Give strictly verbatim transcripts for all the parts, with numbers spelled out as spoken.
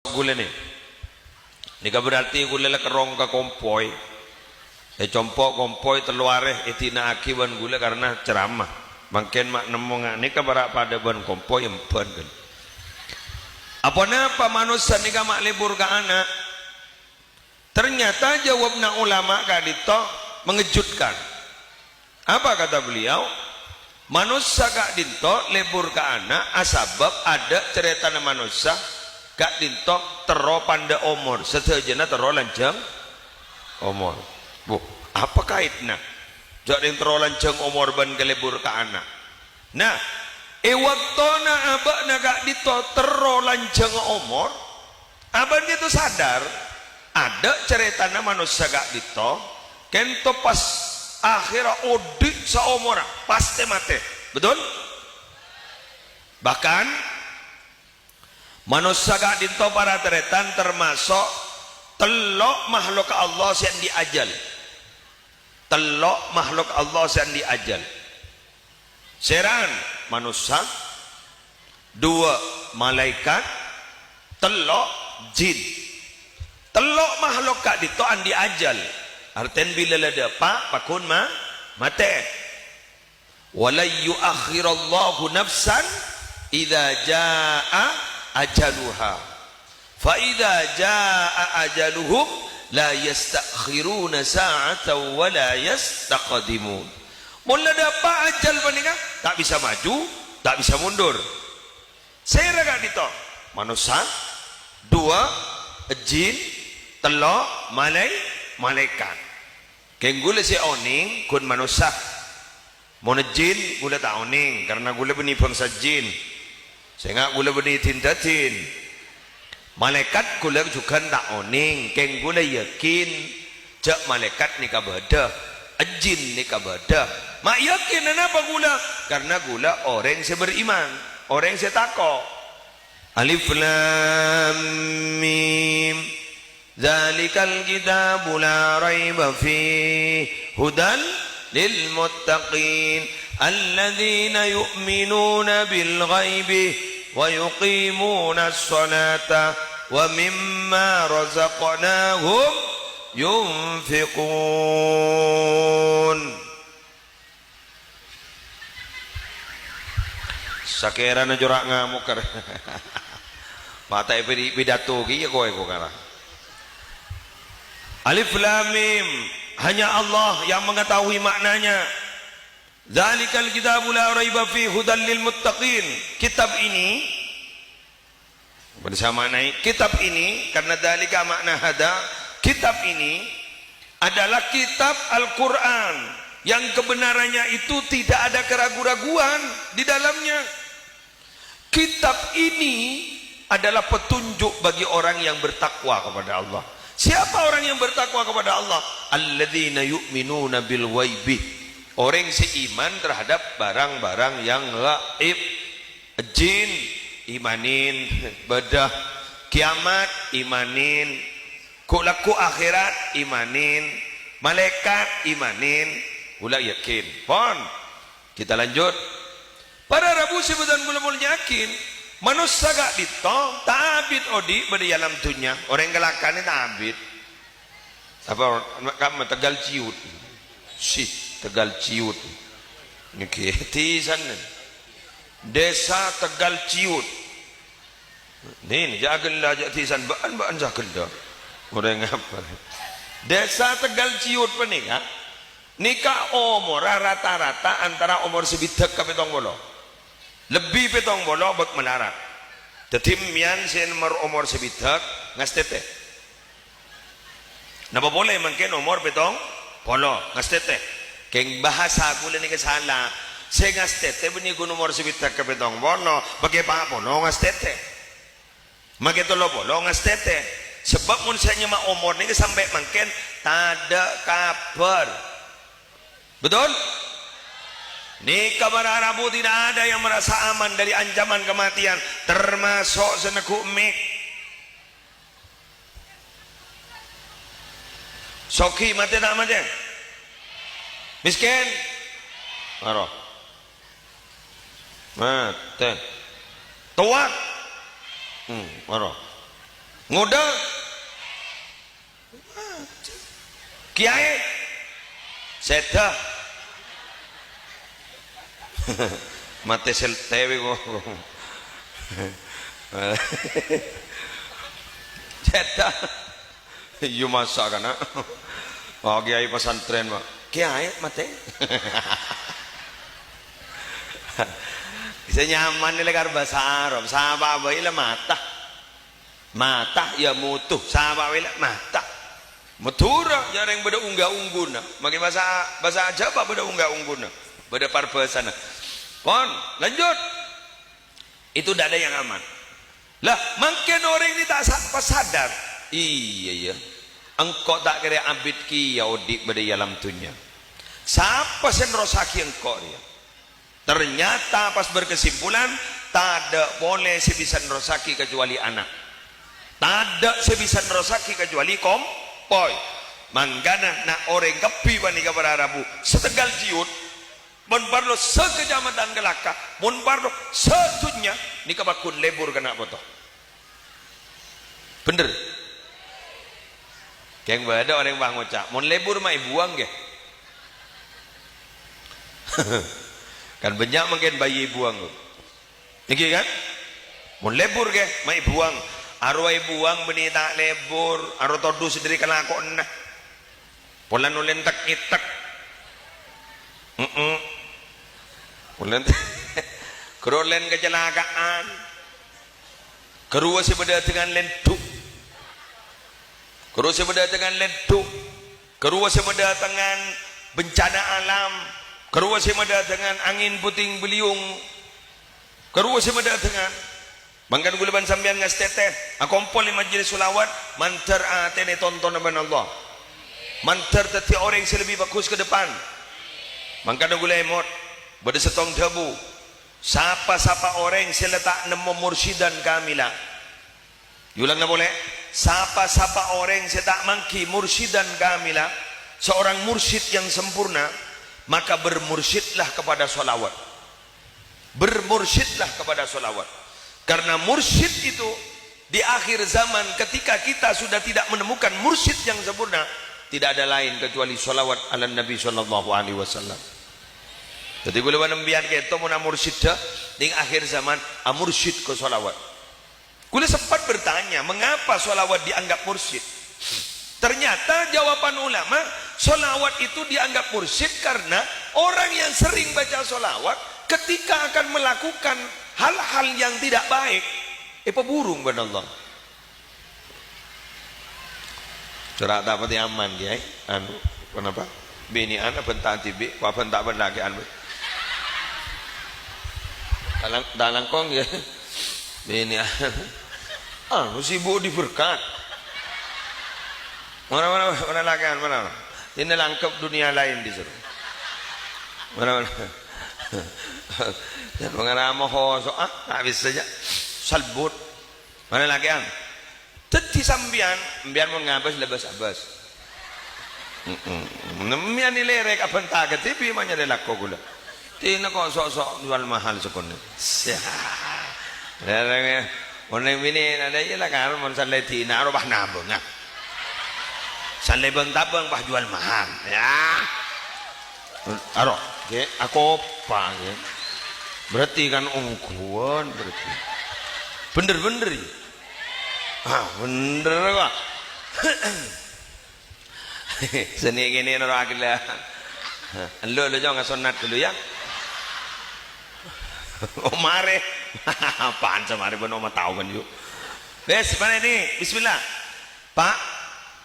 ghulâ nè. Nèka berarti ghulâ la kerrong ka kompoy. È compo' kompoy tello arè èdina'aghi bân ghulâ karena ceramah. Mangkèn ma' nemmo nga-, nèka para' padâ bân kompoy emban kan. Aponapa manossa nèka ma' lebur ka ana'? Ternyata jawabna ulama ka'dinto mengejutkan. Apa kata beliau? Manossa ka'dinto lebur ka ana' asabâb adâ' carètana manossa ka'dinto terro pandâ' omor, sadhâjâna terro lanjhâng omor. Buh, apa kaitna? Jhâ' rèng terro lanjhâng omor bân kalebur ka ana'. Nah, è bâktona abâ'na ka'dinto terro lanjhâng omor, abâ'na ka'dinto sadar, adâ' carètana manossa ka'dinto, ka'dinto pas akhèrra odi' saomorra, pastè matè. Betul? Bahkan, manossa ka'dinto para tarètan tamaso' tello' makhluk Allah sè andi' ajâl. Tello' makhluk Allah sè andi' ajâl. Sèran manossa, duwâ' malaèkat, tello' jin. Tello' makhluk ka'dinto andi' ajâl. Artèna bilâ la dâpa', pagghun ma-, matè. "Wa lan yu'akhkhirallahu nafsan idza jaa'a ajaluha. Fa idza jaa'a ajaluhum la yasta'khiruna sa'atan wa la yastaqdimun." Mon la dâpa' ajâl panèka, ta' bisa maju, ta' bisa mundur. Sèra ka'dinto? Manossa, duwâ', jin, tello', malaè-, malaèkat. Kèng ghulâ sè onèng ghun manossa. Mon jin, ghulâ ta' onèng, karena ghulâ bânnè bangsa jin. Sènga' ghulâ bânnè din-dâdin. Malaèkat ghulâ jhughân ta' onèng, kèng ghulâ yakin jhâ' malaèkat nèka bâdâ, jin nèka bâdâ. Ma' yakin anapa ghulâ? Karena ghulâ orèng sè beriman, orèng sè tako'. Alif Lam Mim. Dzalikal kitabu la raiba fih, hudan lil muttaqin, alladzina yu'minuna bil ghaibi wa yuqimunas sholata wa mimma razaqnahum yunfiqun. Sakèrana jhâ' ra ngamok, kar. Pata'è pidi-, pidato kèya kowe, ko, kara. Alif Lam Mim. Hanya Allah yang mengetahui maknanya. Dzalikal kitabu la raiba fi hudan lil muttaqin. Kitab ini Bisa maknai kitab ini, karena dzalika makna hada, kitab ini adalah kitab Al-Quran yang kebenarannya itu tidak ada keragu-raguan di dalamnya. Kitab ini adalah petunjuk bagi orang yang bertakwa kepada Allah. Siapa orang yang bertakwa kepada Allah? Alladzina yu'minuna bil ghaibi. Orang seiman terhadap barang-barang yang gaib. Jin, imanin, bâdâ. Kiamat, imanin. Ghu'-lagghu' akhèrat, imanin. Malaèkat, imanin. Ghulâ yakin. Pon. Kita lanjut. Para rabu sè bhâdhân kaulâ molja'aghi, manossa ka'dinto ta' abit odi' bâdâ è alam dhunnya. Orèng kalakana ta' abit. Apa, kamma Tegal Ciut? Sih, Tegal Ciut. Nèkè, dhisanan. Desa Tegal Ciut. Nèn, jhâ' ghellâ', jhâ' dhisan bâ'ân, bâ'ân sè ghellâ'. Orèng apa? Desa Tegal Ciut panèka, nèka omorra rata-rata antara omor sabidhâk ka pètong polo. Lebbi pètong polo bâk malarat. Dhâddhi, mèyan sè nomer omor sabidhâk, ngastètè. Napa polè mangkèn omor pètong polo, ngastètè. Kèng bhâsa kaulâ nèka sala. Sè ngastètè bânnè ghun omor sabidhâk ka pètong polo, makè pa' polo ngastètè. Makè tello polo ngastètè. Sabâb mon sè nyama omor nèka sampè' mangkèn, tadâ' kabhâr. Betul? Nèka para rabu tidak ada yang merasa aman dari ancaman kematian, termasuk sè neggu' mik. Soghi matè ta' matè? Miskin? Maro. Matè. Towa? Hmm, maro. Ngodâ? Kèyaè? Sèdhâ. Matè sèl-, tèwè ko-, sèdhâ. Iyâ, masa' kana'. Oh, kèyaè pesantren, Pak. Kèyaè matè. Sè nyaman lè karo bhâsa Arab. Sapa bhâi la mata. Mata, ya mutu. Sapa bhâi la mata. Madhurâ, ya rèng bâdâ ongghâ-ongghuna. Makè bhâsa, bhâsa Jhâbâ bâdâ ongghâ-ongghuna. Bâdâ parbhâsana. Pon, lanjut. Itu tidak ada yang aman. Lah, mangkèn orèng nè ta' sa-, pas sadar. Iyâ, iyâ. Engko' ta' kèra abit kèya odi' bâdâ è alam dhunnya. Sapa sè nerrossaghi engko' rèya? Ternyata pas berkesimpulan, tadâ' polè sè bisa nerrossaghi kecuali ana'. Tadâ' sè bisa nerrossaghi kecuali kompoy. Mangkana na' orèng kabbhi panèka para rabu, sategal jiyut, mon parlo sakacamatan Kelaka, mon parlo sadhunnya, nèka pagghun lebur ka na' poto. Bhender? Kèng bâdâ orèng pangoca', "Mon lebur ma' èbuwâng, ghi." Kan bânnya' mangkèn bhâi èbuwâng. Èngghi, kan? Mon lebur, ghi, ma' èbuwâng. Arowa èbuwâng bânnè ta' lebur, arowa todus dâri kalakowanna. Polana ollè tek-ngètek. Heeh. Polana ghâru ollè kacelakaan. Ghâruwa sè bâdâ dengan lèndhu. Ghâruwa sè bâdâ dengan lèndhu. Ghâruwa sè bâdâ dengan bencana alam. Ghâruwa sè bâdâ dengan angin puting beliung. Ghâruwa sè bâdâ dengan. Mangkana ghulâ bân sampèyan ngastètè, akompol è majlis sholawat, mandhâr atèna ètonton bân Allah. Mandhâr dhâddhi orèng sè lebbi bhâghus ka depan. Mangkana ghulâ èmot, bâdâ sèttong dhâbu, "Sapa-sapa orèng sè la ta' nemmo mursyidan kamila." Èolangana polè, "Sapa-sapa orèng sè ta' mangghi mursyidan kamila, seorang mursyid yang sempurna, maka bermursyidlah kepada sholawat." Bermursyidlah kepada sholawat. Karena mursyid itu di akhir zaman, ketika kita sudah tidak menemukan mursyid yang sempurna, tidak ada lain kecuali sholawat ala Nabi sallallahu alaihi wasallam. Dhâddhi ghulâ bân sampèyan kèto mon amursyidhâ, nèng akhir zaman amursyid ka sholawat. Ghulâ sempat bertanya, mengapa sholawat dianggap mursyid? Ternyata jawaban ulama, sholawat itu dianggap mursyid karena orang yang sering baca sholawat, ketika akan melakukan hal-hal yang tidak baik, èpabhurung bân Allah. Cora' ta' patè aman, Kèyaè. Anu, kenapa? Binè'an abhânta dhibi', kok abhânta bân lakè'an, bâi. Talang-, talangkong, ya. Binè'an. Anu, sibuk di berkat. Mana, mana, mana lakè'an, mana? Ini langkep dunia lain disuruh. Mana, mana? Jangan mengenai mau khosok, ah, nggak bisa aja. Salbut. Mana lakè'an? Dhâddhi sampèyan, sampèyan mon ngabâs, la bâs-abâs. Mm-mm. Sampèyan nilai rek abhânta ka dhibi' manyarè lako ghulâ. Dhina kok sok-sok jual mahal sakonè'. Sia. Rek, rek, onèng binè' nada iyâ la kan mon san lè dhina aro pas nabâng, ah. San lè bâng-tabâng pas jual mahal. Ya. Aro, ghi, akopa, ghi. Berarti kan ongghuwân, berarti. Bhender-bhender, ya? Ah, bhender, kok. Sè nè'-kènè' noro' aghellâ'. Elu, elu, Cong, asonnat dulu, ya. Oh, marè. Apaan sè marè, bân oma tao kan, yuk. Wes, mana ini? Bismillah. Pak.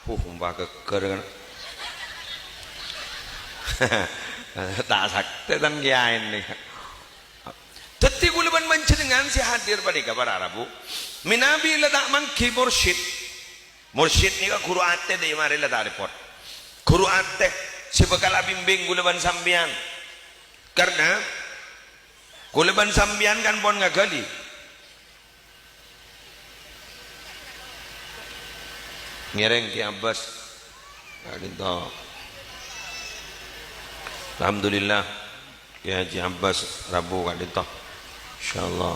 Huh, umpama geger kan. Ta' saktè tan kiyaèn nè. Dhâddhi ghulâ bân panjhennengngan sè hadir panèka para rabu. Mènabi la ta' mangghi mursyid. Mursyid nèka ghuru atè dâ' marè la ta' repot. Ghuru atè sè bhâkal abimbing ghulâ bân sampèyan. Karna ghulâ bân sampèyan kan pon ngaghâli. Ngèrèng Kè Abbas ka'dinto. Alhamdulillah, Kè Haji Abbas rabu ka'dinto. Insyaallah.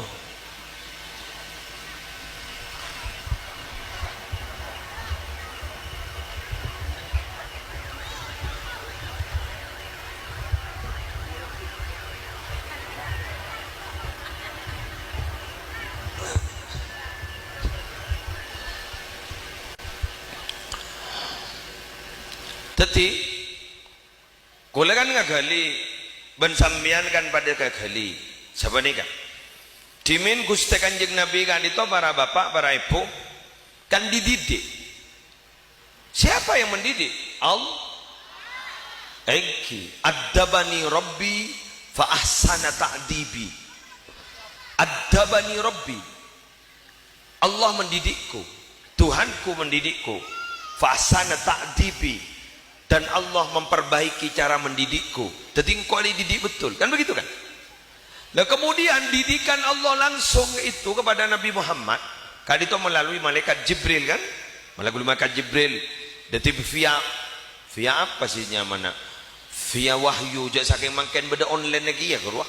Dhâddhi, kaulâ kan ngaghâli, bân sampèyan kan padâ ngaghâli. Sapanèka. Dhimèn Ghustè Kanjeng Nabi ka'dinto, para bapa', para èbhu, kan dididik. Siapa yang mendidik? Allah. Èngghi, "Addabani Rabbi fa ahsana ta'dibi." Addabani Rabbi. Allah mendidikku. Tuhanku mendidikku. Fa ahsana ta'dibi. Dan Allah memperbaiki cara mendidikku. Dhâddhi engko' dididik betul. Kan begitu kan? Nah, kemudian didikan Allah langsung itu kepada Nabi Muhammad. Ka'dinto melalui malaikat Jibril kan? Melalui malaikat Jibril. Dhâddhi via, via apa sih nyamana? Via wahyu. Jhâ' sakèng mangkèn bâdâ online lagi ya, Guru.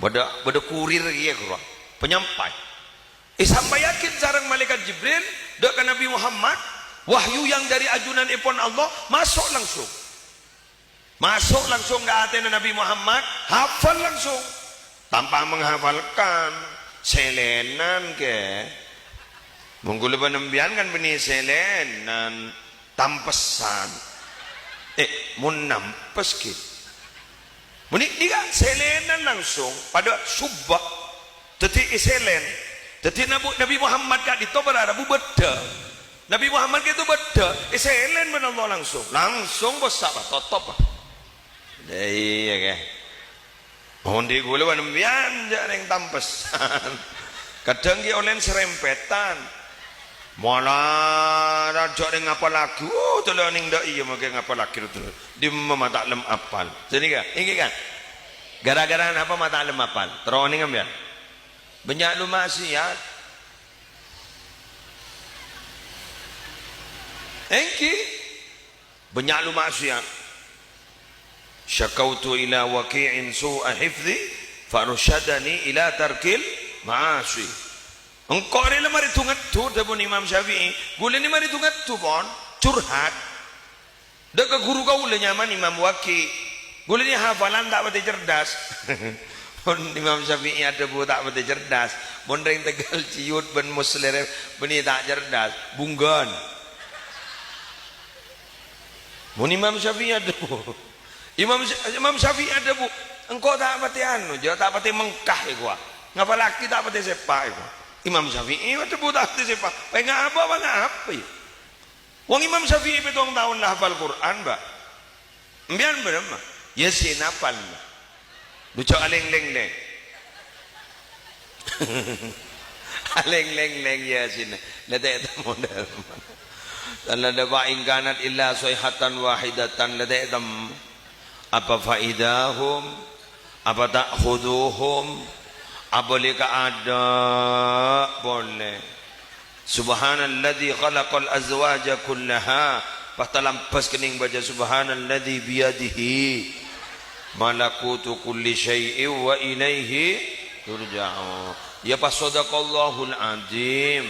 Bâdâ, bâdâ kurir lagi ya, Guru. Penyampai. Èsampayaghi sareng malaikat Jibril, dâ' ka Nabi Muhammad, wahyu yang dari ajunanèpon Allah, maso' langsung. Maso' langsung ka atèna Nabi Muhammad, hafal langsung. Tanpa menghafalkan, sèlènan, kè. Mon kaulâ bân sampèyan kan bânnè sèlènan, tampesan. Eh, mon nampes, kè. Mon nèka sèlènan langsung, padâ subbâ. Dhâddhi èsèlèn. Dhâddhi Nabi, Nabi Muhammad ka'dinto para rabu bâdâ. Nabi Muhammad ka'dinto bâdâ, èsèlèn bân Allah langsung. Langsung, bos, apa? Totop. Iyâ, kè. Mon dhi' kaulâ bân sampèyan jhâ' rèng tampesan. Kadhâng ghi' ollèna sarèmpètan. Molarat jhâ' rèng ngapallaghi. Oh, tolong nèng dâ' iyâ mangkè ngapallaghi, tolong. Dimma ma' ta' lem apal. Jadi, kan? Èngghi, kan? Gara-gara napa ma' ta' lem apal? Terro nèng sampèyan. Bânnya' lu maksiat. Èngghi. Bânnya' lu maksiat. "Syakautu ila Waqi'in su'a hifzi, fa arsyadani ila tarkil ma'asi." Engko' rè la marè du-ngaddu, dhâbuna Imam Syafi'i. Kaulâ nè marè du-ngaddu, pon, curhat. Dâ' ka ghuru kaulâ nyamana Imam Waqi'. Kaulâ nè hafalan ta' patè cerdas. Mon Imam Syafi'i adhâbu ta' patè cerdas. Mon rèng Tegal Ciut bân Moslèrep bânnè ta' cerdas. Bunggan. Mon Imam Syafi'i adhâbu. Imam Sya-, Imam Syafi'i adhâbu, "Engko' ta' patè anu, jhâ' ta' patè mengkah èkowa. Ngapallaghi ta' patè sèpa' èkowa." Imam Syafi'i adhâbu ta' patè sèpa'. Pènga' apa, pènga' apa, yâ? Wong Imam Syafi'i pèttong taon la hafal Qur'an, Mbak. Sampèyan bârâmma? Yasin hafal, Mbak. Lu jhâ' alèng-lèng-lèng. Alèng-lèng-lèng Yasin. La ta' ètemmo dâlem. Tan la dâpa' in kanat illa sayhatan wahidatan, la ta' ètemmo. Apa faidahum? Apa ta'khuduhum? Apa lè ka adâ' polè? Subhanalladzi khalaqal azwaja kullaha. Pas talambâs kennèng baca, "Subhanalladzi biyadihi malakutu kulli syai'in wa ilaihi turja'un." Yâ pas, shadaqallahul adzim.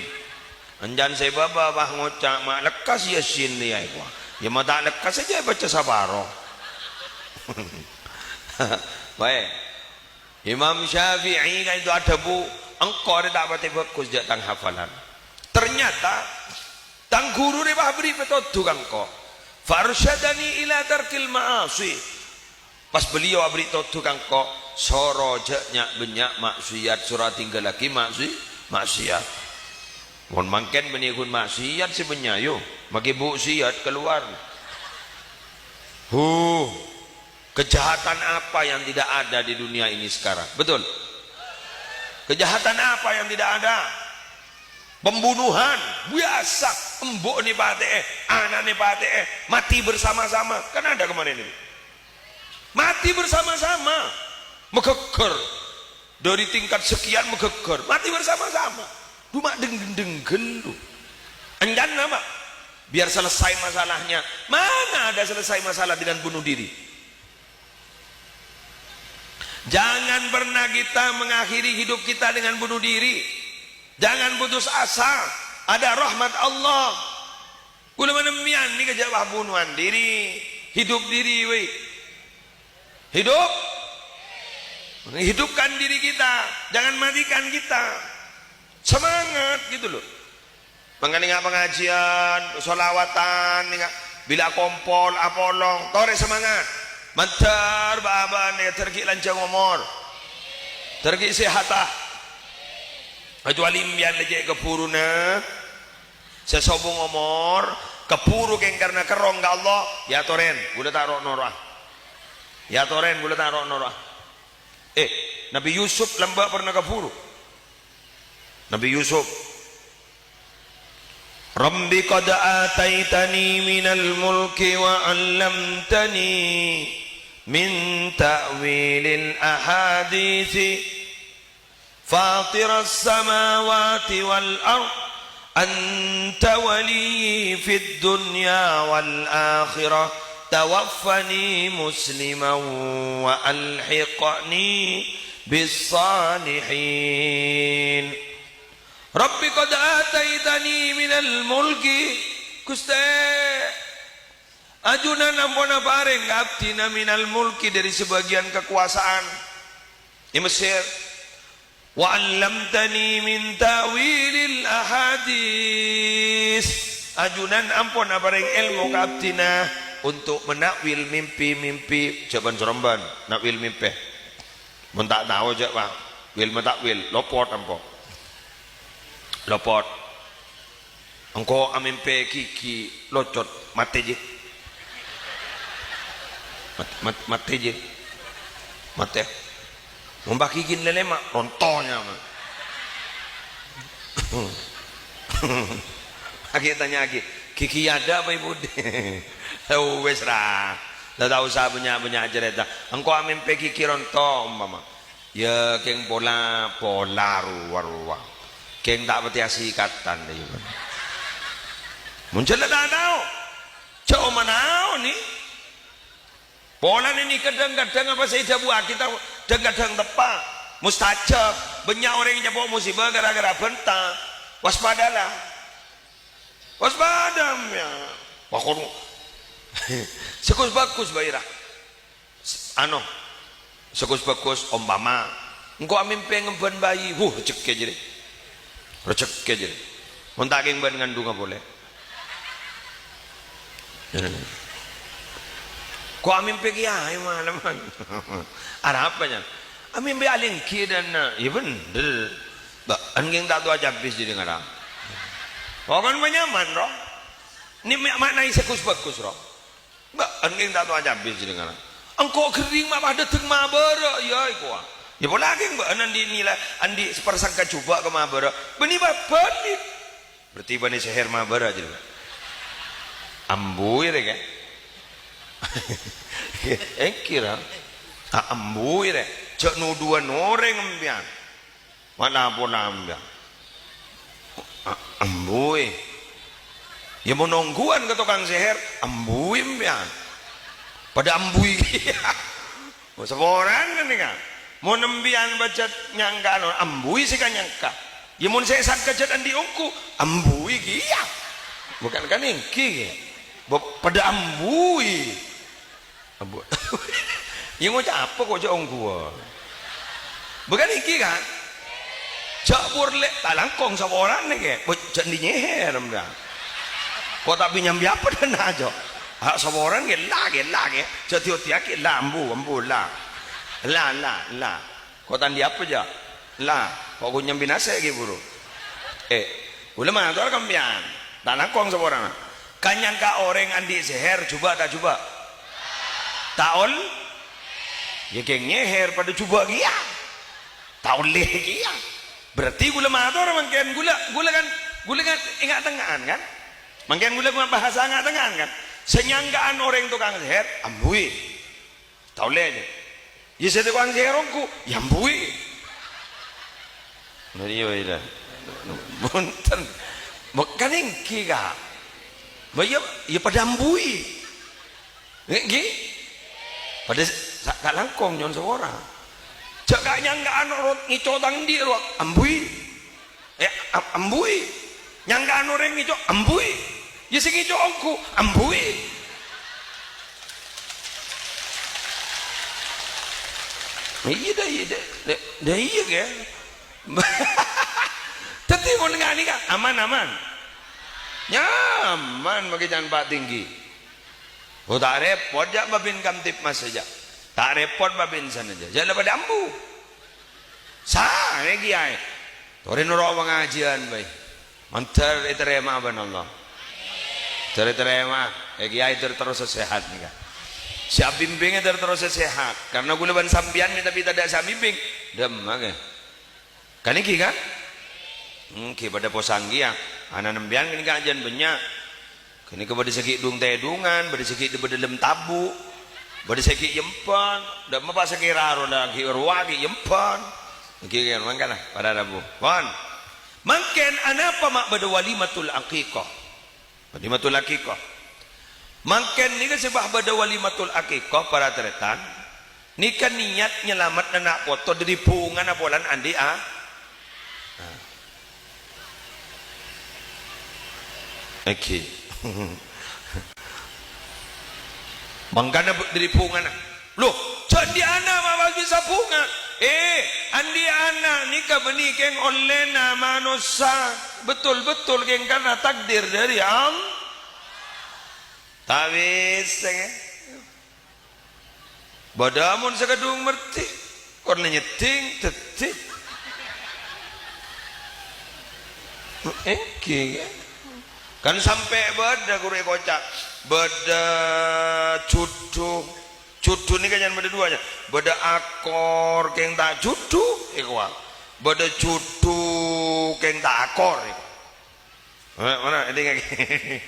Enjân sè bâbâ pas ngoca', "Ma' lekkas Yasin rèya èkowa." Yâ ma' ta' lekkas sè jhâ' èbaca saparo. Baik. Imam Syafi'i ka'dinto adhâbu, "Engko' rè ta' patè bhâghus jhâ' tang hafalan." Ternyata, tang ghuru rè pas aberri' pètodhu ka engko'. "Fa arsyadani ila tarkil ma'asi." Pas beliau aberri' todhu ka engko', "Soro jhâ' nya'-bânnya' maksiat, soro atingghâllaghi maksi-, maksiat." Mon mangkèn bânnè ghun maksiat sè bânnya', yu. Makè bu' siat kalowar. Huh. Kejahatan apa yang tidak ada di dunia ini sekarang? Betul? Kejahatan apa yang tidak ada? Pembunuhan, biasa. Embu'na èpatè'è, ana'na èpatè'è, mati bersama-sama. Kan ada kemarin itu. Mati bersama-sama. Maghâghghâr. Dari tingkat sekian maghâghghâr. Mati bersama-sama. Cuma deng-, deng-, dengghâl lu. Enjân apa? Biar selesai masalahnya. Mana ada selesai masalah dengan bunuh diri? Jangan pernah kita mengakhiri hidup kita dengan bunuh diri. Jangan putus asa. Ada rahmat Allah. Kaulâ bân sampèyan nèka jhâ' pas bunuhan diri, hidup diri, wèh. Hidup. Hidupkan diri kita, jangan matikan kita. Semangat gitu loh. Mangkana nèka pangajiân, sholawatan, nèka Bilâ akompol, apolong, torè semangat. Mandhâr bâ'-abâ'na, èyaddhâr ghi' lanjhâng omor. Èyaddhâr ghi' sèhata. Kecuali empèyan la cè' kabhuruna, sè sobung omor, kabhuru kèng karna kerrong ka Allah, èyatorè, ghulâ ta' ro'-noro'a. Èyatorè, ghulâ ta' ro'-noro'a. Eh, Nabbhi Yusuf lambâ' pernah kabhuru. Nabbhi Yusuf, "Rabbi qad ataitani minal mulki wa 'allamtani min ta'wilil ahaditsi, fatiras samawati wal ardh, anta waliyyi fid dunya wal akhirah, tawaffani musliman wa alhiqni bis salihin." "Rabbi qad ataitani minal mulki," Ghustè, ajunan ampon aparèng ka abdhina minal mulki, dâri sabâgiyân kakowasaèn è Messèr. "Wa 'allamtani min ta'wilil ahadits." Ajunan ampon aparèng èlmo ka abdhina untuk mena'wil mimpi-mimpi. Jhâ' bân-sorombân, na'wil mimpi. Mon ta' tao, jhâ' wa-, wil ma ta'wil, lopot ampo. Lopot. Engko' amèmpè gigi locot, matè, jhi. Mat-, mat-, matè, jhi. Matè. Mon bâ' gigina lèma', ronto nyamana. Aghi tanya'aghi, "Gigi ada apa ibu?" Oh, wis, ra. Ta' osa bânnya'-bânnya' carèta. Engko' amèmpè gigi ronto, umpama. Ya, kèng pola, pola rowa-rowa. Kèng ta' patè asikatan, ya, bân. Mon jhâ' la ta' tao. Jhâ' omanaon, ni. Polana nèka dhâng-kadhâng apa sè èdhâbuwâghi ta-, dhâng-kadhâng teppa'. Mustajab. Bânnya' orèng nyapo' musibâ ghârâ-ghârâ bânta. Waspadalah. Waspada, ya. Wah, kono. Sekus bagus, Baira. S-, ano, sekus bagus, ompama, engko' amèmpè ngembhân bayi, wuh, rejhekkè jârèya. Rejhekkè jârèya. Mon ta' kèng bân ngandhungnga polè. Ko' amèmpè kèyaè malaman. Arapa, Nyan? Amèmpè alèngghi dâna. Iyâ bhendher. Bâ'ân kèng ta' towa cabis jârèya ngara. Pokon panyaman, ro. Ni ma-, maknaè sekus bagus, ro. Bâ'ân kèng ta' towa cabis jârèya ngara. Engko' ghering ma' padâ dhâng mabârâ, iyâ, iko, ah. Iyâ pola kèng bâ'ân andi' nilai, andi' persangka jhubâ' ka mabârâ. Bânnè bâbâli. Berarti bânnè seher mabârâ jârèya. Ambuwi rè, kè? Èngghi, ra. A-, ambuwi rè. Jhâ' nodhuwân orèng empèyan. Mana pola empèyan? A-, ambuwi. Iyâ mon ongghuwân ka tokang seher, ambuwi empèyan. Padâ ambuwi kèya. Oh, saporana nèka. Mon empèyan pajhât nyangka, anu, ambuwi sè kanyangka. Iyâ, mon sè sangka jhât andi' ongghu, ambuwi kèya. Bukan kan èngghi kèya. Bo-, padâ ambuwi. Ambu-, iyâ, ngoca' apa ko' jhâ' ongghuwân? Bukan èngghi kan? Jhâ' pur lè' ta' langkong saporana kèya. Bo-, jhâ' andi' nyeher, mra. Ko' ta' bi nyambi apa dâna, jhâ'? Ha, saporana kèya, la, kèya, la, kèya. Jhâ' diodi'aghi, la, ambu, ambu, la. La, la, la. Ko' ta' andi' apa, jhâ'? La, ko' ghun nyambi nasè' ghi' buru. Eh, ghulâ mator ka empèyan. Ta' langkong saporana. Kanyangka orèng andi' seher, jhubâ' ta' jhubâ'? Ta' ol-, iyâ kèng nyeher padâ jhubâ' kèya. Ta' ollè kèya. Berarti ghulâ mator mangkèn ghulâ, ghulâ kan, ghulâ kan enga'-tengnga'an kan? Mangkèn ghulâ bahasa enga'-tengnga'an kan? Sè nyangka'an orèng tokang seher, ambuwi. Ta' ollè, jâ. Iyâ, sè tokang seher ongghu, iyâ ambuwi. Nah, iyâ, iyâ. Bhunten. Bukan èngghi, Ka'. Bâ, iyâ, iyâ padâ ambuwi. Ngghi? Padâ sa-, ta' langkong nyo'on sapora. Jhâ' ka' nyangka'an ro-, ngèco' tang andi' ro, ambuwi. Eh, am-, ambuwi. Nyangka'an orèng ngèco', ambuwi. Iyâ sè ngèco' ongghu, ambuwi. Iyâ, dâ, iyâ, dâ, dâ, dâ, iyâ, kè. Dhâddhi, mon nganèka, aman, aman. Nyaman, makè can pa' tinggi. Oh, ta' rèpot, jhâ' mabin Kamtibmas jhâ'. Ta' rèpot mabin sana jhâ'. Jhâ' la padâ ambu. Saè kèyaè. Torè noro' pangajiân bhâi. Mandhâr ètarèma bân Allah. Mandhâr ètarèma. Eh, kèyaè ter-, terros sè sehat nèka. Sè abimbing ter-, terros sè sehat. Karena kaulâ bân sampèyan mè' tapè tadâ' sè abimbing. Dâmma kè. Kan èngghi, kan? Èngghi, padâ posang kèya. Ana' sampèyan ghânèka ajân bânnya'. Ghânèka padâ sè ghi' dung-tèdungan, padâ sè ghi' dâ-, padâ dâlem tabu', padâ sè ghi' èyèmban. Dâ' emma pas sakèra rowa ghi' rowa ghi' èyèmban. Èngghi, kan, mangkana, para rabu. Pon. Mangkèn anapa ma' padâ walimatul aqiqah? Walimatul aqiqah. Mangkèn nèka sè bâ-, padâ walimatul aqiqah, para tarètan. Nèka niyat nyalamet ana' poto dâri bhungana polana andi', a? Èngghi. Mangkana bu-, dâri bhungana. Loh, jhâ' andi' ana' ma' pas bisa bhunga. Eh, andi' ana' nèka bânnè kèng ollèna manossa. Betul-betul kèng karena takdir dâri Allah. Ta' bisa, kèng. Bâdâ mon sè kadhung mèrtè, kor nyeddhing, dhâddhi. Èngghi, kan? Kan sampè' bâdâ ghuru èkoca', bâdâ jhudhu. Jhudhu nèka jhân bâdâ duwâ, jhân. Bâdâ akor kèng ta' jhudhu, èkowa. Bâdâ jhudhu kèng ta' akor, èkowa. Eh, mara, èdingngaghi.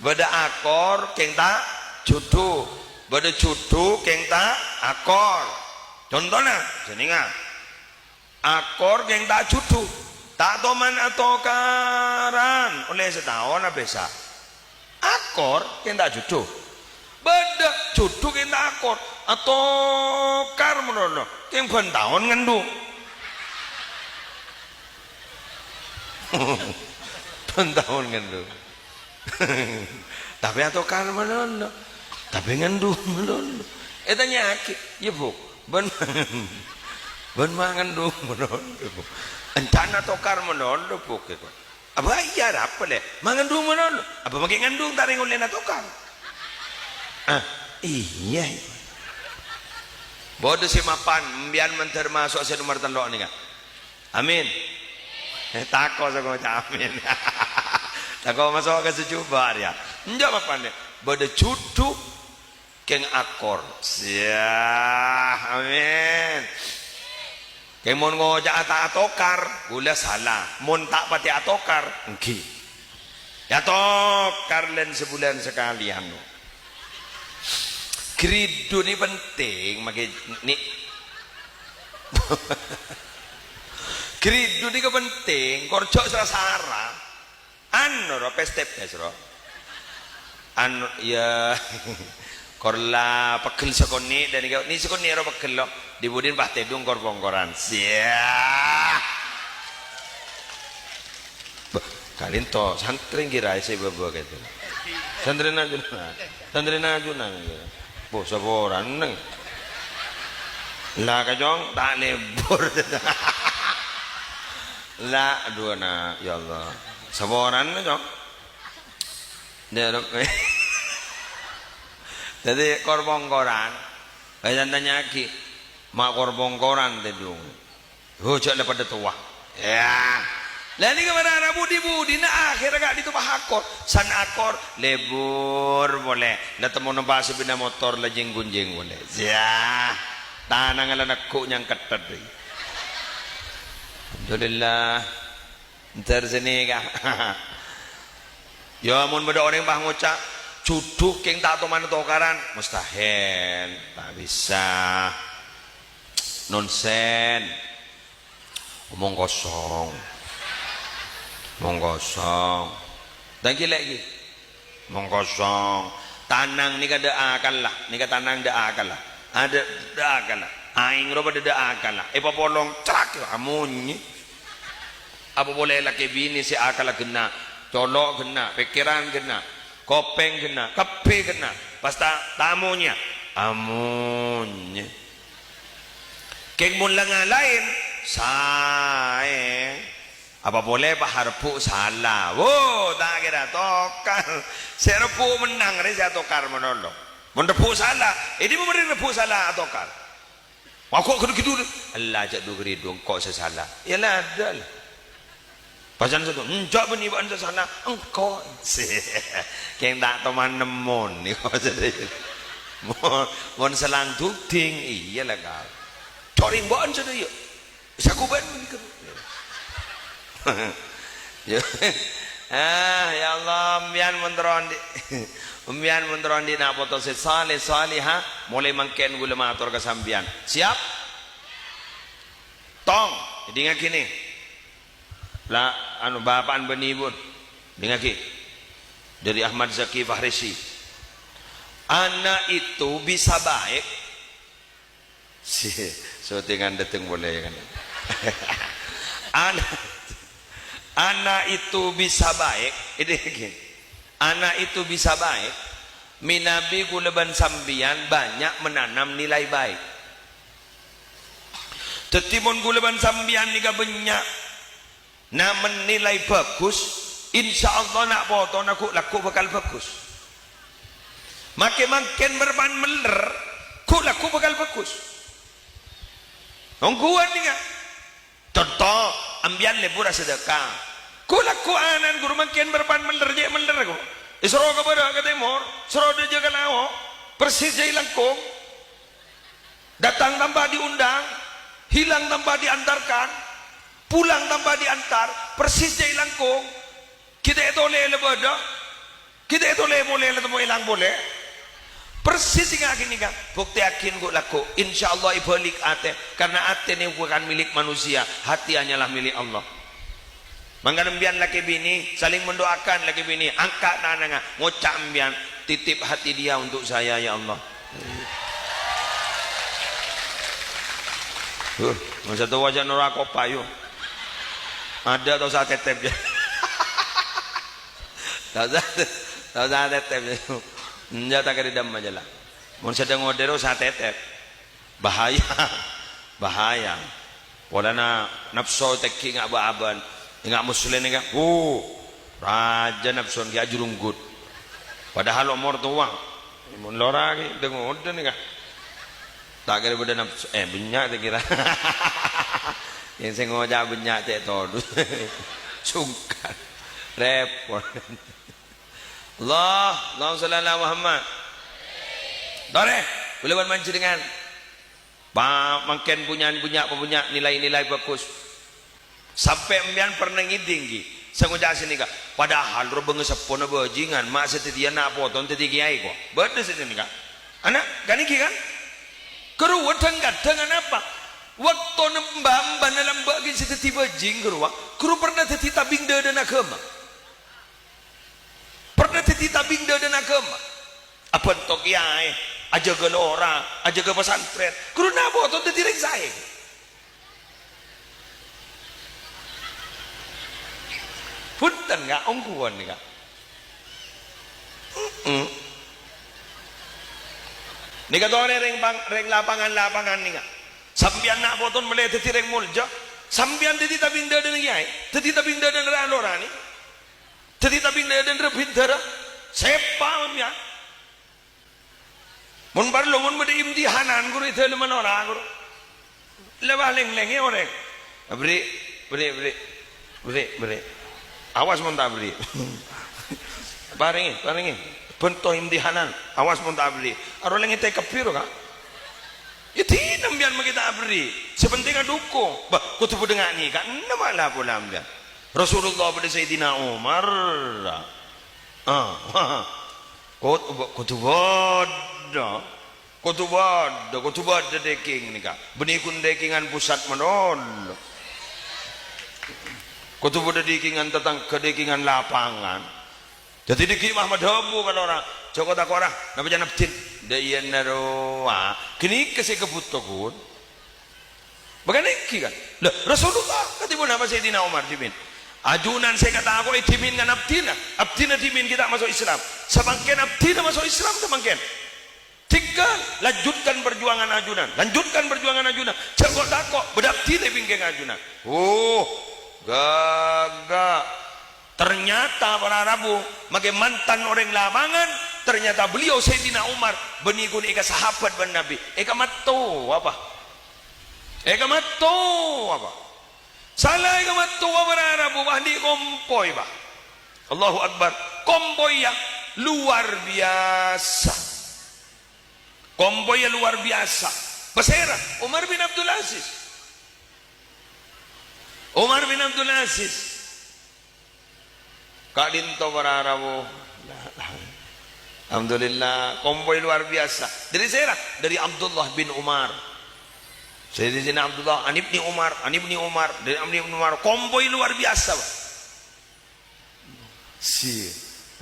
Bâdâ akor, kèng ta' jhudhu. Bâdâ jhudhu, kèng ta' akor. Contona, jhâninga. Akor, kèng ta' jhudhu. Ta' toman atokaran, ollè sataon bisa. Akor, kèng ta' jhudhu. Bâdâ jhudhu kèng ta' akor. Atokar malolo. Kèng bân taon ngandung. Bân taon ngandung. Tapè atokar malolo. Tapè ngandung malolo. Ètanya'aghi, "Yâ, Bu', bân, bân ma' ngandung malolo, Bu'?" "Èncan atokar malolo, Bu'," kèko. "Abâ iyâ, arapa, Lè'? Ma' ngandung malolo." "Abâ maskè ngandung ta' rèng ollèna tokar." "Ah, iyâ, iyâ." Bâdâ sè mapan, sampèyan mandhâr maso' sè nomer tello' nèka. Amin. Eh, tako' sè ngoca' amin. Tako' maso' ka sè jhubâ' rèya. Enjâ' mapan, Lè'. Bâdâ jhudhu kèng akor. Siah, amin. Kèng mon ngoca'a ta' atokar, ghulâ sala. Mon ta' patè atokar, èngghi. Yâ atokar lèn sabulân sakalèyan. Ghâridhu nè penting, maskè nè-, ghâridhu nèka penting, kor jhâ' sara-sara. Anu, ro, pes-tepes, ro. Anu, yâ, kor la pegghel sakonè', dan nèka, nè sakonè', ro, pegghel, lo. Dhi-budhina pas tèdung kor-pongkoran. Siah. Bâh, kalènto, santrè ngira sè bâbâ kèto. Santrèna ajunan. Santrèna ajunan. Bâh, saporana. La, Kajong, ta' lebur. La, adhuh, na', ya Allah. Saporana, Jong. Dâddi, kor-pongkoran. Bâ, ètanya'aghi, ma' kor-pongkoran tèdung. Oh, jhâ' la padâ towa. Yâ. La nèka mara-mara budi-budina akhèrra ka'dinto pas akor. San akor, lebur polè. La temmo nompa' sepeda motor la jeng-ghunjeng polè. Yâ. Tanangnga la neggu' nyangketthet, rè. Alhamdulillah. Èntar sènè, ka. Yâ, mon bâdâ orèng pas ngoca', "Jhudhu kèng ta' toman tokaran." Mustahil. Ta' bisa. Nonsèns. Omong kosong. Omong kosong. Dâgghi' lè' ghi. Omong kosong. Tanang nèka dâ' akalla. Nèka tanang dâ' akalla. Adâ' dâ' akalla. Aèng rowa padâ dâ' akalla. Èpapolong, crak, amonyè. Apa polè lakè binè sè akalla ghenna', colo' ghenna', pèkkèran ghenna', kopèng ghenna', kabbhi ghenna'. Pas ta-, ta' amonyè. Amonyè. Kèng mon la ngalaèn, saè. Apa polè pas arebbhu' sala? Wo, ta' kèra tokar. Sè rebbhu' mennang rè sè atokar malolo. Mon rebbhu' sala, è dimma bâdâ rebbhu' sala atokar? Wa, kok ghâdhu-ghâdhu? Ella, jhâ' dhu-ghâridhu, engko' sè sala. Iyâ la, adâ' la. Pasan sèttong, "Enjâ' bânnè bâ'na sè sala, engko'." Kèng ta' toman nemmon nèko sadhâjâ. Mon, mon selang duding, iyâ la, Kak. Corèng bâ'na sadhâjâ. Sakoban menikah. Ya. Ah, ya Allah, empiyan mon terro andi', empiyan mon terro andi' na' poto sè saleh, salehah, molaè mangkèn kaulâ mator ka sampèyan. Siap? Tong, èdingngaghi nè. La, anu, bapa'an bân ibu'an. Dingngaghi. Dari Ahmad Zaki Fahresi. Anak itu bisa baik Si-, syutingan dâteng polè, ya kan? Ana-, anak itu bisa baik, ini gini. Anak itu bisa baik, mènabi kaulâ bân sampèyan banyak menanam nilai baik. Dhâddhi, mon kaulâ bân sampèyan nèka bânnya' Namen nilai bagus, insya Allah na' potona ghu'-lagghu' bhâkal bagus. Make mangkèn bârâmpan mèller, ghu'-lagghu' bhâkal bagus. Ongghuwân nèka. Conto, empiyan lebur asadhâka. Ghu'-lagghu' ana'na ghuru mangkèn bârâmpan mèller, cè' mèller ghu. Èsoro ka bârâ' ka tèmor, soro dâjâ ka lao', persis jhâ' èlangkong. Datang tanpa diundang, hilang tanpa diantarkan, pulang tanpa diantar, persis jhâ' èlangkong. Ghi' ta' ètolè la bâdâ, ghi' ta' ètolè polè la temmo èlang polè. Persis sènga' ghânèka, buktèyaghi ghu'-lagghu', insya Allah èbâlik atè, karena atè nèko bukan milik manusia, hati hanyalah milik Allah. Mangkana empiyan lakè binè saling mendoakan, lakè binè angka' tanangnga, ngoca' empiyan, "Titip hati dia untuk saya, ya Allah." Huh, masa towa jhâ' noro' akopa, yu. Adâ' ta' osa tètèp, ya. Ta' osa, ta' osa tètèp, ya. Enjâ' ta' karè dâmma jhâ' la. Mon sèdhâng odhi' osa tètèp. Bahaya, bahaya. Polana napso tèngghi nga' bâ-abâ'ân. Enga' Muslim nèka, wuh, rajâ napsona ghi' ajurunggut. Padahal omor towa. Mon lora ghi' dâ-ngodâ nèka. Ta' kèra bâdâ napso, eh, bânnya' ta' kèra. Yang sè ngoca' bânnya' cè' todus. Sungkan. Repot. Allah, Allahumma shalli ala Muhammad. Torè, kaulâ bân panjhennengngan. Pa-, mangkèn punya, punya, punya nilai-nilai bagus. Sampè' empiyan pernah ngèdhing, ghi, sè ngoca' sè nèka, padahal rowa bângaseppona bhâjingan, ma' sè dhâddhiyâ na' potona dhâddhi kèyaè, ko. Bâdâ sè nèka. Ana', ghânèka, kan? Ghâruwa dhâng-kadhâng anapa? Waktona mbah-embana lambâ' ghi' sè dhâddhi bhâjing, ghâruwa, ghuru pernah dhâddhi tabing dâdâna aghâma. Pernah dhâddhi tabing dâdâna aghâma. Abhânto kèyaè, ajâgâ lora, ajâgâ pesantren. Ghuru na' potona dhâddhi rèng saè. Bhunten, Ka', ongghuwân, Ka'. Mm-mm. Nèka torè rèng pang-, rèng lapangan-lapangan nèka. Sampèyan na' potona mèlè dhâddhi rèng molja. Sampèyan dhâddhi tabing dâdâna kèyaè, dhâddhi tabing dâdâna ra-, lora nè. Dhâddhi tabing dâdâna ra-, bhindhârâ, sèpa' mèya. Mon parlo, mon bâdâ imtihanan, ghuru, è dâlemma lora, ghuru. La, wah, lèng-lèngè orèng. Aberri', berri', berri'. Berri', berri'. Awas mon ta' berri'. Parèngè, parèngè. Bhânto imtihanan. Awas mon ta' berri'. Aro lèngè tèkebbhi ro, Ka'. Yâ dinah empiyan makè ta' aberri'. Sè pentèng adhukung. Bâh, kodhu bâdâ nga' nèka. Enna ma' la pola empiyan. Rasulullah bâdâ Sayyidina Umar. Ah, kod-, kodhu bâdâ. Kodhu bâdâ, kodhu bâdâ daging nèka. Bânnè ghun dagingan pusat malolo. Kodhu bâdâ dagingan tatangghâ, dagingan lapangan. Dhâddhi dhâggi' mah madhâbu ka lora, "Jhâ' ko-tako ra, napa can abdhina?" "Dâ' iyâ nèro, a, ghânèka sè èkabhuto, ghun." Bâkal èngghi, kan? Lah, Rasulullah kadhi ponapa Sayyidina Umar dhimèn? Ajunan sè èkatako'è dhimèn ngan abdhina, abdhina dhimèn ghi' ta' maso' Islam. Samangkèn abdhina maso' Islam, samangkèn. Tinggal, lanjutkan perjuangan ajunan, lanjutkan perjuangan ajunan. Jhâ' ko-tako, bâdâ abdhina è bingkèngnga ajunan. Oh, Ghâghâ. Ternyata para rabu, make mantan orèng lapangan, ternyata beliau Sayyidina Umar, bânnè ghun èkasahabat bân Nabi. Èkamatto apa? Èkamatto apa? Sala èkamatto apa para rabu, pas andi' kompoy, Pak. Allahu Akbar. Kompoyya luar biasa. Kompoyya luar biasa. Pasèra? Umar bin Abdul Aziz. Umar bin Abdul Aziz. Ka'dinto para rabu. Alhamdulillah, kompoy luar biasa. Dâri sèra? Dâri Abdullah bin Umar. Sayyidina Abdullah, an Ibni Umar, an Ibni Umar, dâri Ibni Umar. Kompoy luar biasa, Pak. Si,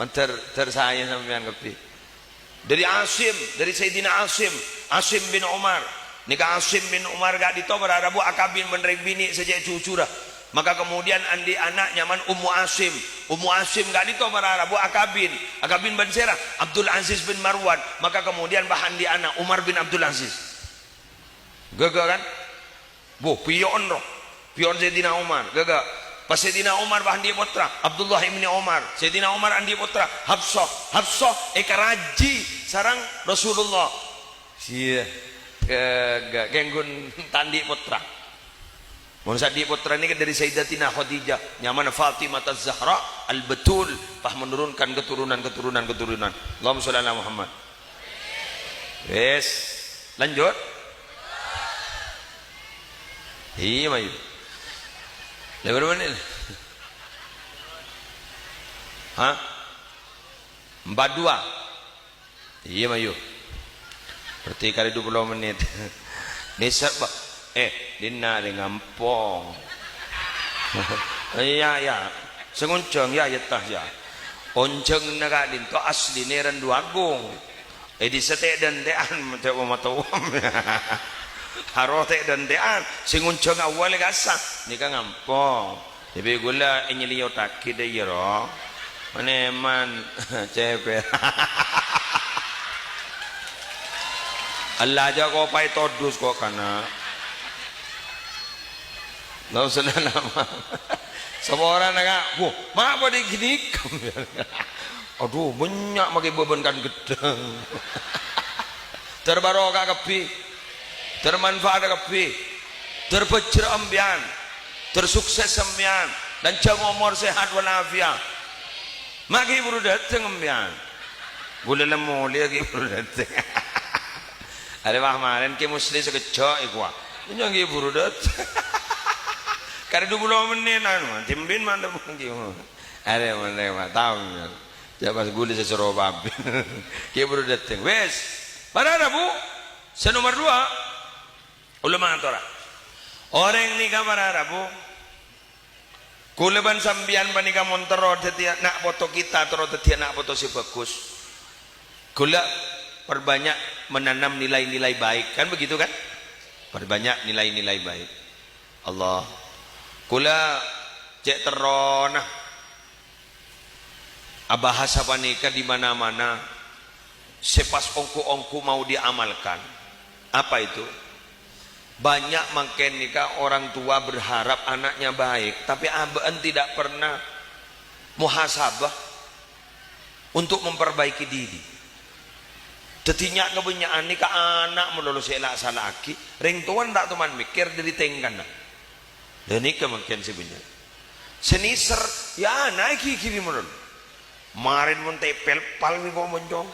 mandhâr, dhâr saè sampèyan kabbhi. Dâri Asim, dâri Sayyidina Asim, Asim bin Umar. Nèka Asim bin Umar ka'dinto para rabu akabin bân rèng binè' sè cè' jujurra. Maka kemudian andi' ana' nyamana Ummu Asim. Ummu Asim ka'dinto para rabu akabin. Akabin bân sèra? Abdul Aziz bin Marwan. Maka kemudian pas andi' ana' Umar bin Abdul Aziz. Ghâghâ, kan? Bo, piyo'en, ro. Piyo'en Sayyidina Umar. Ghâghâ. Pas Sayyidina Umar pas andi' pottra, Abdullah ibni Umar. Sayyidina Umar andi' pottra, Hafsah. Hafsah èkarajhi sareng Rasulullah. Iyâ. Ghâghâ. Kèng ghun ta' andi' pottra. Mon sè andi' pottra nèka dâri Sayyidatina Khadijah, nyamana Fatimah Az-Zahra Al-Batul, pas menurunkan keturunan, keturunan, keturunan. Allahumma sholli ala Muhammad. Wis, lanjut. Iyâ, mayu. Lèbâr menit. Hah? Empat dua. Iyâ, mayu. Berarti karè dua puluh menit. Nèser, Pak. Eh, dinna' rè ngampong. Iyâ, iyâ. Sè ngonjhâng, iyâ, iyâ, tah, iyâ. Onjhângnga ka'dinto aslinè Rendu Agung. Eh, dissa' tè'-dântè'an, cè' matowa. Haro tè'-dântè'an. Sè ngonjhâng awwal kassa'. Nèka ngampong. Tapè ghulâ ènyeliyotaghi dâ' iyâ, ro. Maneman, cèpèr. Ella jhâ' kopaè todus ko' kana'. Nggak usah nama. Saporana, Kak. Wah, ma' padâ ghânèka. Adhu, bânnya' makè bâbân kan ghâddhâng. Terbarokah kabbhi. Termanfaat kabbhi. Terbhâjjhrâ' sampèyan. Tersukses sampèyan. Lanjhâng omor, sehat walafiat. Ma' ghi' buru dâteng sampèyan. Bulâ la molèya ghi' buru dâteng. Arè wah marèn Kè Musli sakejjhâ' èkowa. Nya ghi' buru dâteng. Karè dua puluh menit anu, dimbin mantep ghi'. Arè mon lewat taon. Ya pas ghulâ sè soro pabin. Ghi' buru dâteng. Wis. Para rabu. Sè nomer duwâ'. Ulama atora. Orèng nèka para rabu. Ghulâ bân sampèyan panèka mon terro dhâddhiyâ na' poto kita, terro dhâddhiyâ na' poto sè bhâghus. Ghulâ perbanyak menanam nilai-nilai baik, kan begitu kan? Perbanyak nilai-nilai baik. Allah. Ghulâ cè' terrona abahas sapanèka di mana-mana sè pas ongghu-ongghu mau diamalkan. Apa itu? Banyak mangkèn nèka orang tua berharap anaknya baik, tapi abâ'na tidak pernah muhasabah untuk memperbaiki diri. Dhâddhi nya' kabânnya'an nèka ana' malolo sè èla-, sala'aghi, rèng towana ta' toman mèkkèr dâri tèngkana. Lha nèka mangkèn sè bânnya'. Sè nèser, ya ana' èghighiri malolo. Marèn mon ta' èpèlpal bi' ko' moncong.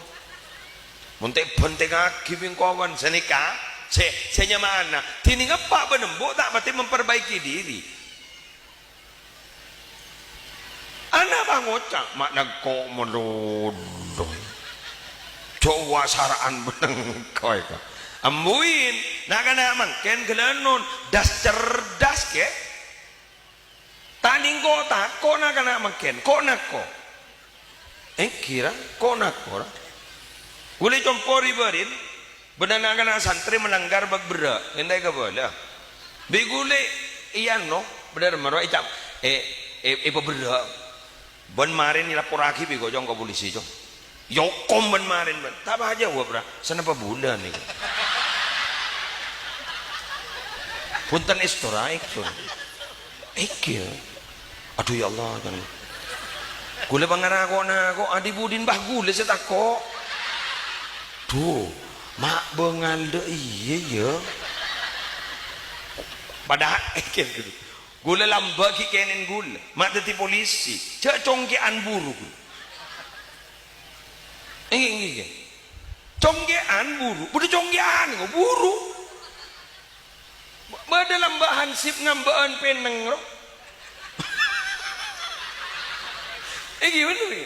Mon ta' èbhântèngngaghi bi' ko' bân sanèka, sè, sè nyamana, dhinèng eppa' bân embu' ta' patè memperbaiki diri. Ana' pangoca', "Ma' nengko' malolo. Jhâ' wasara'an bân nengko' èka." Embuin, na'-kana' mangkèn ghâlânon, das cerdas, kè. Ta' nèng ko' tako' na'-kana' mangkèn, ko' nako. Èngghi, ra, ko' nako, ra. Ghulâ compo' ri-bârin, bân na'-kana' santrè malanggar bâk berrâ', ènta' èkabâlâ. Bi' ghulâ, iyâ, no, bhender maro ècap, è, è, èpabherrâ'. Bân marèn èlaporraghi bi' ko', Cong, ka polisi, Cong. Èokom bân marèn, bân. Ta' pajâwâb, ra. Sanapa bulân nèko. Bhunten, èstora, èstora. Èngghi, ya. Adhu, ya Allah, jân. Ghulâ pangara ko'-nako', adhi' budina bâ ghulâ sè tako'. Dhu, ma' bângal dâ' iyâ, yâ. Padahal, ghulâ lambâ' ghi' kènèng ghulâ, ma' dhâddhi polisi, jhâ' congkè'an buru ghulâ. Èngghi, èngghi, èngghi. Congkè'an buru, bâdâ congkè'an kok, buru. Bâdâ lambâ' hansip ngambâ'ân pènèng, ro. Èngghi, bhender, èngghi.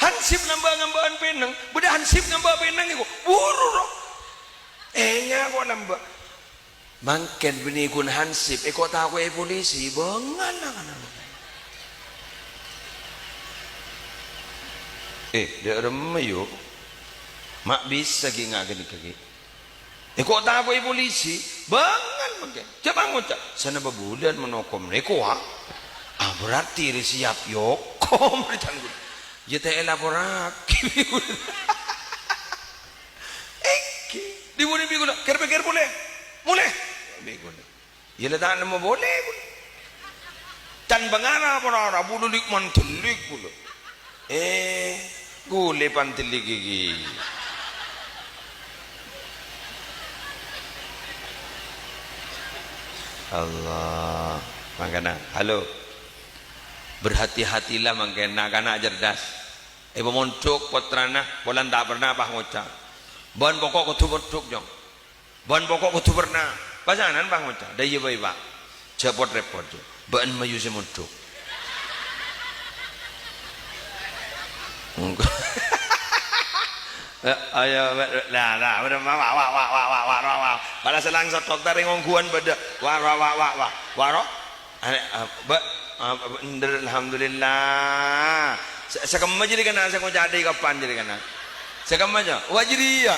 Hansip lambâ' ngambâ'ân pènèng, bâdâ hansip ngambâ' pènèng, èko, buru, ro. Ènga' ko' lambâ'. Mangkèn bânnè ghun hansip, èko' tako'è polisi, bângal la kana'. Eh, dâ' remma, yo. Ma' bisa ghi' nga' ghânèka ghi'. Èko' tako'è polisi, bângal mangkèn. Jhâ' pangoca', sanapa bulân mon okom nèko, a? Ah, berarti rè siap èokom, rè can ghulâ. Yâ ta' èlaporraghi. Èngghi, dhi-budina bi' ghulâ, "Kèr-pèkkèr polè. Molè." Bi' ghulâ. Yâ la ta' nemmo polè ghulâ. Can pangara para-para bulâ lik-mandhâlik ghulâ. Eh, ghulâ pandhâlik ghi. Allah. Mangkana, halo. Berhati-hatilah mangkèn, na'-kana' cerdas. Èpamondhuk pottrana, polana ta' perna pas ngoca', "Bân poko' kodhu mondhuk, Cong. Bân poko' kodhu perna." Pasanan pas ngoca', "Dâ' iyâ bhâi, Pa'. Jhâ' pot-rèpot, Cong. Bâ'na mayu sè mondhuk." Ayo, la, la, wa, wa, wa. Para selang sè dokter ngongghuwân bâdâ. Wa, wa, wa, wa, wa. Waro. Ane, ah, Mbak, ah, bhender, alhamdulillah. Sè, sè kemma jârèya kana', sè ngoca' dâ' kapan jârèya kana'? Sè kemma, Cong? Wah, jârèya.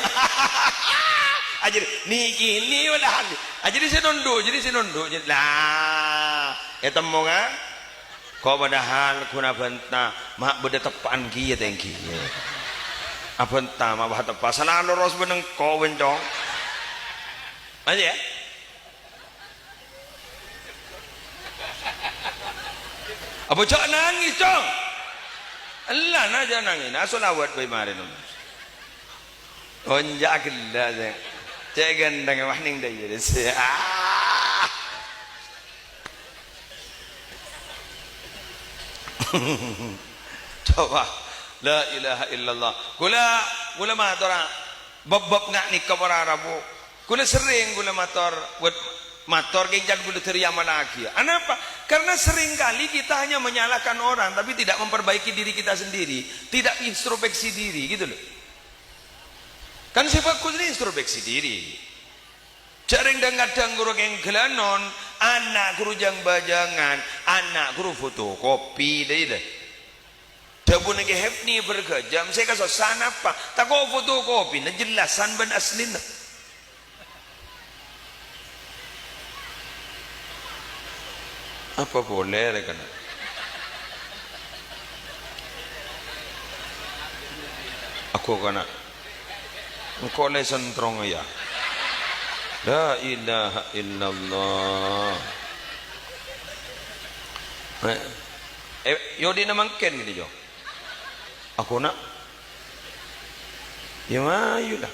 Ah, jârèya. Nèkè, nè, wala handi. Ah, jârèya sè nondhu', jârèya sè nondhu'. Jârèya, la, ètemmo, kan? Ko' padahal ghun abhânta, ma' bâdâ teppa'an kèya tèngghi. Abhânta, ma' bâdâ teppa'. Sala loros bân engko', bân, Cong. Aja, ya? Apa jhâ' nangès, Cong? Ella, na, jhâ' nangès. Na, sholawat bhâi marèna. Onja' ghellâ', Cong. Cè' ghântengnga wah nèng dâjâ, dâjâ. Ah. Coba. La ilaha illallah. Ghulâ, ghulâ matora. Bab-bab nga' nèka para rabu. Ghulâ serrèng ghulâ mator, wet-, mator kèng can ghulâ dhâri amallaghi. Anapa? Karena seringkali kita hanya menyalahkan orang, tapi tidak memperbaiki diri kita sendiri, tidak introspeksi diri, gitu loh. Kan sè bhâghus ini introspeksi diri. Jhâ' rèng dhâng-kadhâng ghuru kèng ghâlânon, ana' ghuru jâng-bâjângan, ana' ghuru fotokopi, dâ' iyâ, dâ'. Dhâbuna Kè Hefni bergajam, sè kasossa'an apa? Tako' fotokopina jellasan bân aslina. Apa polè rè kana'? Aku kana'. Engko' lè sentrong, ya. La ilaha illallah. Eh, eh, yodina mangkèn gini, Jo. Aku na'. Ya, mayu la.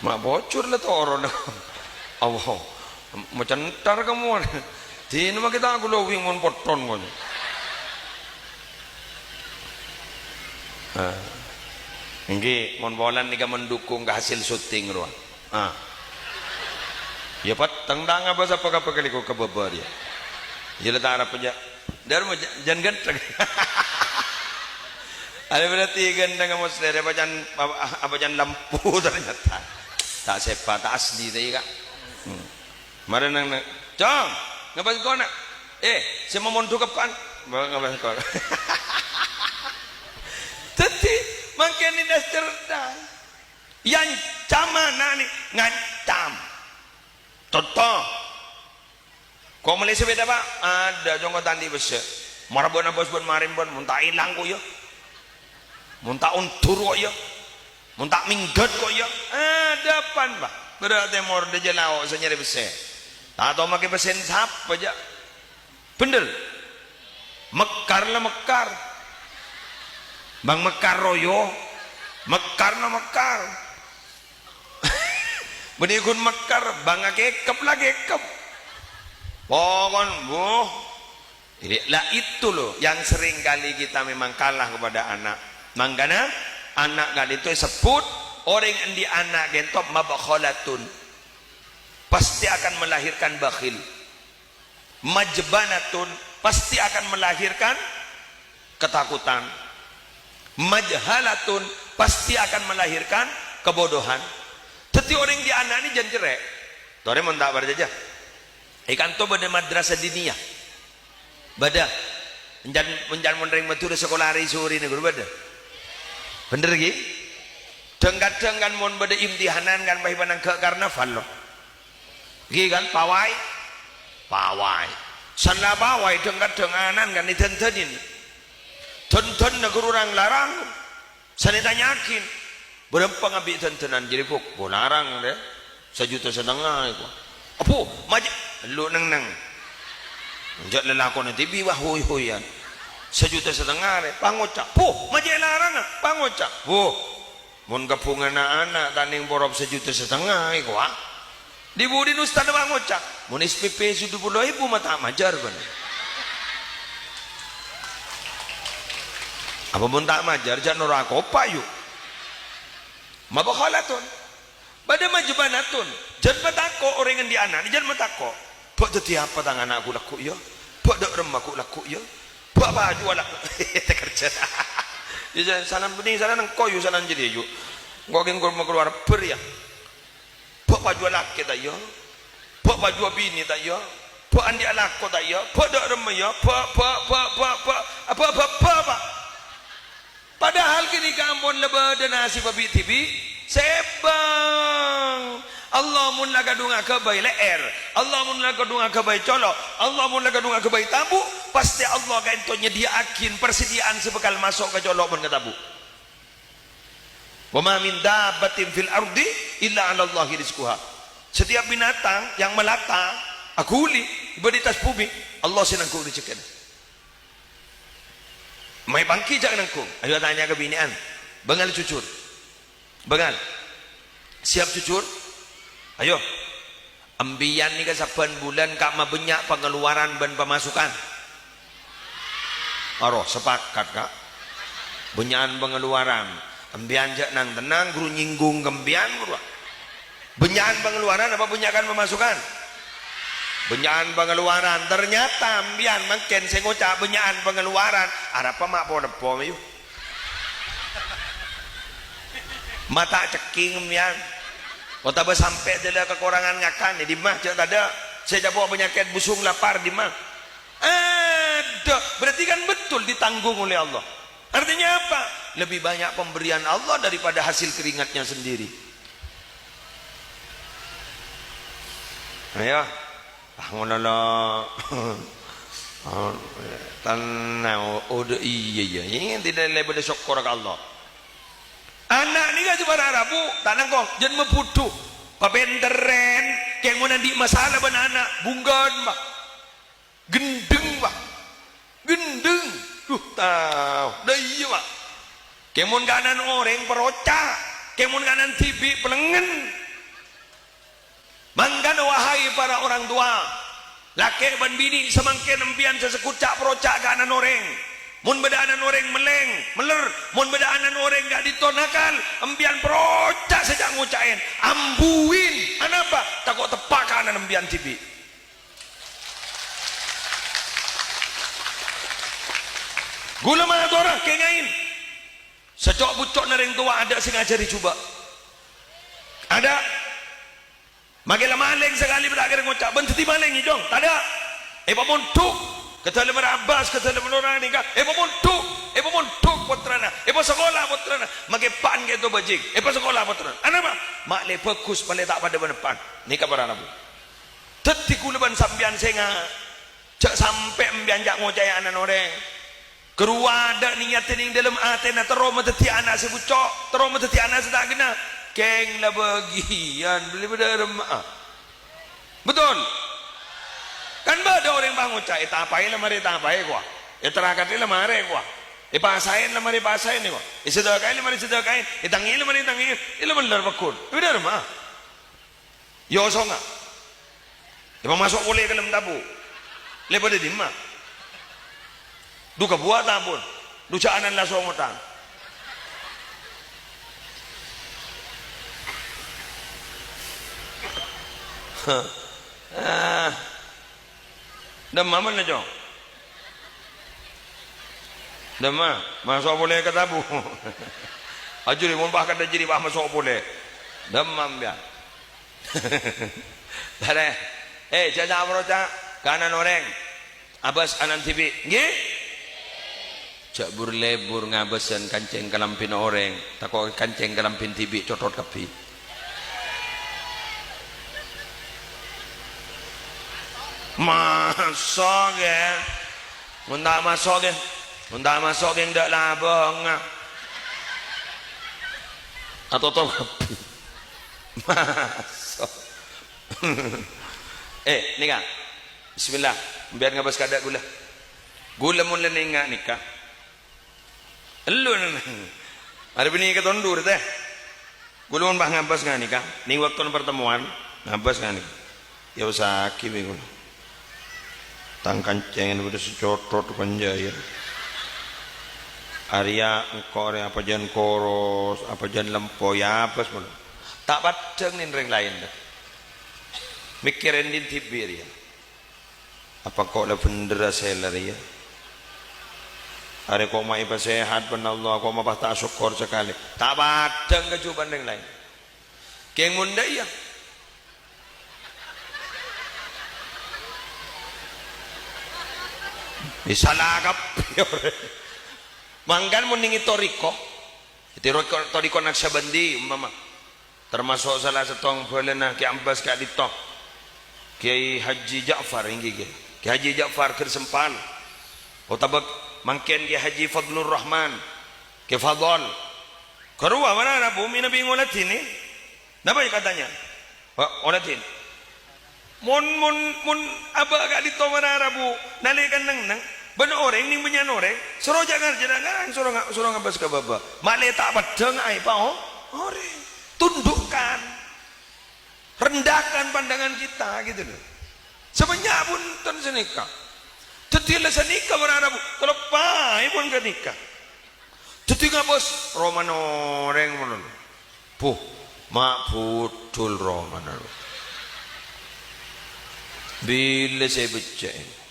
Ma' bocor la toron. Allah. Macentar kamu. Dina ma' kita aku lowing mon potton kon. Ah. Èngghi, mon polana nèka mendukung ka hasil syuting rowa. Ah. Ya, petteng ta' ngabâs apa-apa kalè ko' ka bâbâ rèya. Ya, la ta' arep ja-, dâr mo ja-, jân ghântheng. Ada berarti ghântheng, Mas, dâr apa can, apa, apa can lampu ternyata. Ta' sepa, ta' asli, ta' iyâ, Kak. Hmm. Marè nang, nang, "Cong, ngabâs engko', Na'?" "Eh, sè mamondhuk kapan?" "Ngabâs engko'." Dhâddhi, mangkèn cerdas. Yâ, ancamanna nè, ngancam. Conto. Ko' mellè sepeda, Pak? Adâ', Cong, ko' ta' andi' pèssè. Mara bâ'na bâs bân marèn bân, mon ta' èlang ko' iyâ. Mon ta' ondur ko' iyâ. Mon ta' mèngghât ko' iyâ. Adâ' pan, Pak? Bârâ' tèmor dâjâ lao' sè nyarè pèssè. Ta' tao makè pèssèna sapa, jâ'? Bhender. Mekkar la mekkar. Bâng mekkar royo. Mekkar la mekkar. Bânnè ghun mekkar, bâng akèkep la kèkep. Pokon, buh. Jadi, lah itu loh yang sering kali kita memang kalah kepada anak. Mangkana, anak ka'dinto èsebbhut, orèng andi' ana' ka'dinto mabkhalatun. Pasti akan melahirkan bakhil. Majbanatun, pasti akan melahirkan ketakutan. Majhalatun, pasti akan melahirkan kebodohan. Dhâddhi orèng andi' ana' nè jhân cerrè'. Torè mon ta' parcajâ. È kanto bâdâ madrasah diniyah. Bâdâ. Enjân, enjân mon rèng Madhurâ sakola arè-sorè nèko bâdâ. Bhender ghi? Dhâng-kadhâng kan mon bâdâ imtihanan kan pas èpanangghâ' karnaval lo. Ghi kan, pawai? Pawai. San la pawai, dhâng-kadhâng anan kan èdhân-dhânin. Dhân-dhân nèko rang-larang. San ètanya'aghi, "Bârâmpa ngabi' dhân-dhânan jârèya, Buk?" "Bo, larang, rè. Sajuta satengnga, èko." "Apo, majâ'?" "Ellu' neng-neng. Jhâ' lalakonna dhibi', wah, hoy-hoyan. Sajuta satengnga, rè, pangoca'." "Bo, majâ' èlaranga, pangoca'." "Bo, mon kabhungana ana' ta' nèng porop sajuta satengnga, èko, a." Di-budina ustadz pangoca', "Mon S P P sodhu polo èbu ma' ta' majâr, bân." Apa mon ta' majâr, jhâ' noro' akopa', yu. Mabkhalatun. Bâdâ majbanatun. Jhân patako' orèng andi' ana', jhân patako'. "Bâ' dhâddhi apa tang ana' ghu' lagghu', ya? Bâ' dâ' remma ghu' lagghu', ya? Bâ' apa ajuwâ la-," Takerja. Ya, jhân sanan bânnè, sanan engko', yu, sanan jârèya, yu. Engko' kèng kor-, makalowar bâr, ya. Bâ' pajuwâ lakè ta' iyâ? Bâ' pajuwâ binè ta' iyâ? Bâ' andi'â lako ta' iyâ? Bâ' dâ' remma iyâ? Bâ', bâ', bâ', bâ', bâ', bâ', bâ', bâ', bâ'. Padahal ghânèka ampon la bâdâ nasibbhâ bi'-dhibi'. Sèbâng. Allah mon la kadhung aghâbây lè'èr, Allah mon la kadhung aghâbây colo', Allah mon la kadhung aghâbây tabu', pastè Allah ka'dinto nyadhiyâ'aghin parsadhiyâ'ân sè bhâkal maso' ka colo' bân ka tabu'. "Wa ma min dabbatin fil ardi illa 'alallahi rizquha." Setiap binatang yang melata, aghuli, bâdâ è attas bhumè, Allah sè nanggung rejekkèna. Mayu pangghi jhâ' nanggung. Ayo tanya ka binè'an. Bângal jujur. Bângal. Siap jujur? Ayo. Empèyan nèka sabbhân bulân ka' mabânnya' pangaluwaran bân pamasukan? Aro, sepakat, Ka'. Bânnya'an pangaluwaran. Empèyan jhâ' nang-tennang, ghuru nyènggung ka empèyan, ghuru. Bânnya'an pangaluwaran apa bânnya'an pamasukan? Bânnya'an pangaluwaran. Ternyata empèyan mangkèn sè ngoca' bânnya'an pangaluwaran. Arapa ma' po-neppo, mayu? Ma' ta' cèkèng empèyan. Otabâ sampè' dâlâ kakorangan ngakan, è dimma jhâ' tadâ'. Sè ècapo' panyakèt busung lapar, dimma? Ada. Berarti kan betul ditanggung oleh Allah. Artinya apa? Lebih banyak pemberian Allah daripada hasil keringatnya sendiri. Ayo. Ah, ngono lo. Oh, tenang, oh, oh, iyâ, iyâ. Iyâ, tidak lebih bersyukur ke Allah. Ana' nèka jhâ' para' rabu, ta' nangkong, jhân mabudhu. Papènterrèn, kèng mon andi' masalah bân ana', bunggan, Pak. Ghendheng, Pak. Ghendheng. Duh, tao. Dâ' iyâ, Pak. Kèng mon kanan orèng, paroca'. Kèng mon kanan dhibi', pelengngen. Mangkana, wahai para orang tua, lakè' bân binè' samangkèn empèyan sè sakoca' paroca' ka anan orèng. Mon bâdâ anan orèng mellèng, meller, mon bâdâ anan orèng ka'dinto nakal, empèyan paroca' sajjhâ' ngoca'è, ambuin. Anapa? Tako' teppa' ka anan empèyan dhibi'. Ghulâ matora, kèngaè. Saco'-buco'na rèng towa adâ' sè ngajhâri jhubâ'. Adâ'. Makè la malèng sakalè bâ' ta' kèra ngoca', "Bân dhâddhi malèng, Jong?" Tadâ'. Èpamondhuk ka dâlemma Abbas, ka dâlemma orèng nèka. Èpamondhuk, èpamondhuk pottrana, èpasakola pottrana. Makè eppa'na kèto bhâjing, èpasakola pottrana. Anapa? Ma' lè bhâghus, ma' lè ta' padâ bân eppa'na. Nèka para rabu. Dhâddhi ghulâ bân sampèyan sènga'. Jhâ' sampè' empèyan jhâ' ngoca'è anan orèng. Karowa adâ' niyat è neng dâlem atèna terro madhâddhi ana' sè bucco', terro madhâddhi ana' sè ta' ghenna. Kèng la bâgiyân, bâli bâdâ remma'a. Betul? Kan bâdâ orèng pangoca', "Ètapaè la marè ètapaè, kowa. Ètarakadhi la marè, kowa. Èpasaè la marè pasaè, kowa. Èsadhâkaè la marè sadhâkaè. Ètangè'è la marè tangè'è. Ella bhendher pegghun. Bhendher, ma. Yosongnga. Èpamaso' polè ka dâlem tabu'. Lè bâdâ dimma? Dhu kabhuwâ' tabu'na. Dhu jhâ' ana'na la songotang. Ah. Dâmma mènna, Cong? Dâmma, maso' polè ka tabu'. Ajjhuli mon pas kadhâ' jârèya pas maso' polè. Dâmma, sampèyan. Tarè. Eh, jhâ' saporcajâ. Kanan orèng. Abâs anan dhibi'. Ngghi? Jhâ' bur-lebur ngabâsân kancèng kalambhina orèng, tako' kancèng kalambhina dhibi' cothot kabbhi. Maso' ghi? Mon ta' maso' ghi, mon ta' maso' ghi, endâ' labângnga. Atotop kabbhi. Maso'. Eh, nèka. Bismillah, sampèyan ngabâs kadâ' ghulâ. Ghulâ mon la nènga' nèka. Ellu nènga'. Arè bânnè katondur, tè. Ghulâ mon pas ngabâs nga' nèka. Nèng bâktona pertemuan, ngabâs nga' nèka. Èyabâssaghi bi' ghulâ. Tang kancèng bâdâ sè cothot panjâ, yâ. Arèya engko' rè apa jân koros, apa jân lempo, èyabâs mon. Ta' paddhâng nèng rèng laèn, tè. Mèkkèrè dhin dhibi' rèya. Apa engko' la bhendher asèla rèya? Arè koma èpasèhat bân Allah, koma pas ta' asokkor sakalè. Ta' paddhâng kaju bân rèng laèn. Kèng mon dâ' iyâ. Èsala kabbhi orèng. Mangkana mon nèng è toriko, toriko, toriko Naqsyabandi, umpama. Tamaso' sala sèttong bhâlâna Kè Abbas ka'dinto. Kèyaè Haji Ja'far, èngghi, Kè. Kè Haji Ja'far Gersempal. Otabâ mangkèn Kè Haji Fadlur Rahman. Kè Fadl. Karowa mara rabu mènabi ngoladhinè. Napa katanya? Wa-, ngoladhin. Mon, mon, mon abâ' ka'dinto mara rabu nalèkana neng-enneng, bân orèng nèng bânnya'an orèng, soro jhâ' ngarjhâna ngarang, soro nga-, soro ngabâs ka bâbâ. Malè ta' paddhâng aèppa o-, orèng. Tundukkan. Rendahkan pandangan kita, gitu loh. Sabânnya' bhunten sanèka. Dhâddhi la sanèka mara rabu, kaloppaè pon ghânèka. Dhâddhi ngabâs romana orèng malolo. Buh, ma' budhul romana. Bilâ sè bhecce'è.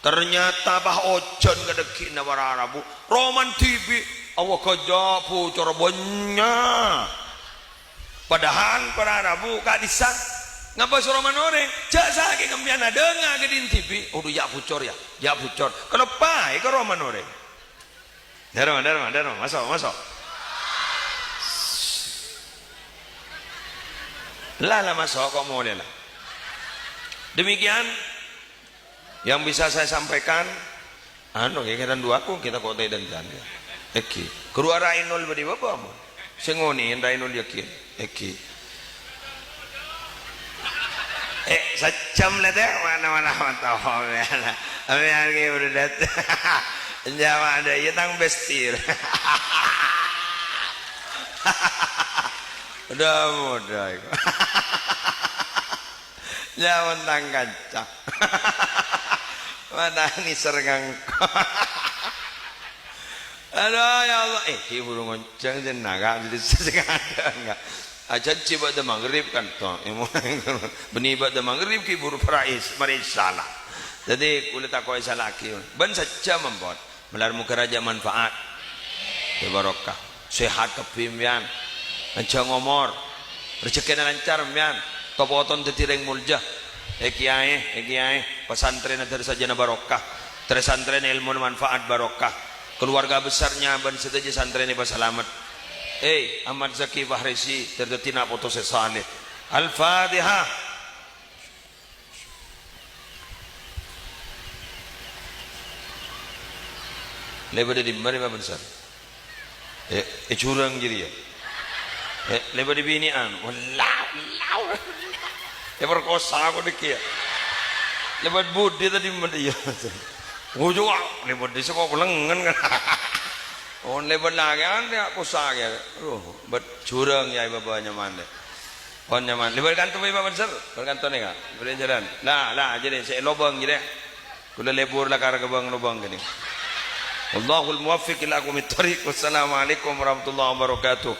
Ternyata pas ojhân ka dhâggi'na para rabu, romana dhibi', awwa ghâjâ' bocor bânnya'. Padahal para rabu ka'dissa' ngabâs romana orèng, jhâ' sakèng sampèyan adhânga ka dhin dhibi', "Odhu, yâ' bocor, yâ, yâ' bocor." Kaloppaè ka romana orèng. Dârma, dârma, dârma, maso', maso'. La, la, maso', kok molè, la. Demikian yang bisa saya sampaikan. Anu, ya, kita dua aku, kita kok tè dan dan, ya. Èngghi. Ghuru Rainul bâdhi bâbâ, mon. Sè ngonè'è Rainul yakin. Èngghi. Eh, sajjhâm la, tè, mana-mana mantap. Ampèyan ghi' buru dâteng. Jawab dâ', iyâ tang bestir. Udah muda iku. Jawab tang kanca. Mana nèser ngangko. Aduh, ya Allah. Eh, ghi' buru ngoncang jân naga, jadi sesengada enggak. Ajhânjhi bâdâ maghrib kan, to. Bânnè bâdâ maghrib ghi' buru para is-, para isya la. Dhâddhi, kaulâ tako' isya lagi. Bân sajjhâm ampon. Malar moghâ rajâ manfaat. Bârokah. Sehat kabbhi sampèyan. Panjhâng omor. Rejhekkèna lancar sampèyan. To-poton dhâddhi rèng molja. Eh, kiyaè, eh, kiyaè. Pasantrènna dhâri sajjhâna bârokah. Trè-santrèna èlmona manfaat bârokah. Keluarga besarnya bân sadhâjâ santrèna èpasalamet. Eh, Ahmad Zaki Fahresi, ter-, dhâddhi na' poto sè saleh. Al-Fatihah. Lè bâdâ dimma rè, Pak Bensar? Eh, è jurang jârèya. Eh, lè bâdâ binè'an. Wallah, wallah. Èperkosa kok dhâggi' yâ. Lè bâdâ budi tadâ' dimma iyâ. Ngojo, lèbât dissa' kok lengngen kan. On lèbât lagi, anè posa ya. Aduh, bât jurang ya, Bapa nyaman deh. On nyaman. Lèbât kanto, Pak Mansur. Bât kanto nèka. Bârâ' jalan. Lah, lah, jadi sè lobâng jadi. Kaulâ lebur la karè ka bâng-lobâng kènè. Wallahul muwaffiq ila aqwamit thariq. Wassalamualaikum warahmatullahi wabarakatuh.